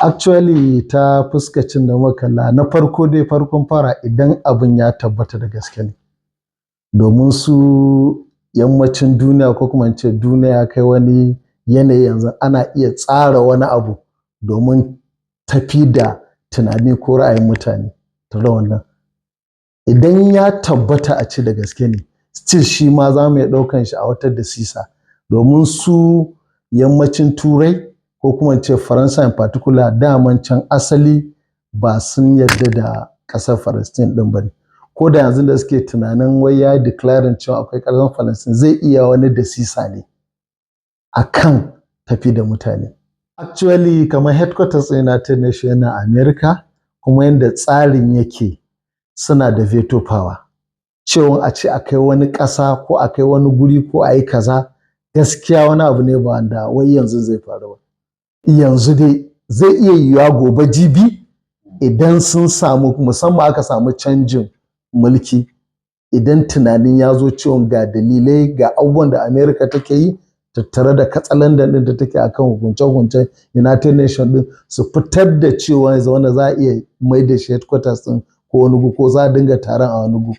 Actually, ta fuskacin da muka kalla na farko dai, farkon fara, idan abin ya tabbata da gaske ne, domin su yammacin duniya, ko kuma in ce duniya, ya kai wani yanayi yanzu ana iya tsara wani abu domin tafi da tunani ko ra'ayin mutane. Tare wannan, idan ya tabbata a ce da gaske ne, still shi ma za mu iya ɗaukan shi a wata dasisa, domin su yammacin Turai, ko kuma in ce Faransa in particular, daman can asali ba sun yarda da ƙasar Palestine ɗin ba ne. Ko da yanzu da suke tunanin wai ya declaring cewa akwai ƙasar Palestine, zai iya wani dasisa ne a kan tafi da mutane. Actually, kamar headquarters ɗin United Nations yana America, kuma yadda tsarin yake, suna da veto power. Cewa a ce a kai wani ƙasa ko a kai wani guri ko a yi kaza, gaskiya wani abu ne ba wanda wai yanzu zai faru ba. Yanzu dai zai iya yiwuwa gobe, jibi, idan sun samu, musamman aka samu canjin mulki, idan tunanin ya zo cewa ga dalilai, ga abubuwan da America take yi tattare da katsalandan ɗin da take akan hukunce-hukuncen United Nations ɗin, su fitar da cewa wanda za a iya mai da shi headquarters ɗin ko wani gu, ko za a dinga taron a wani gu.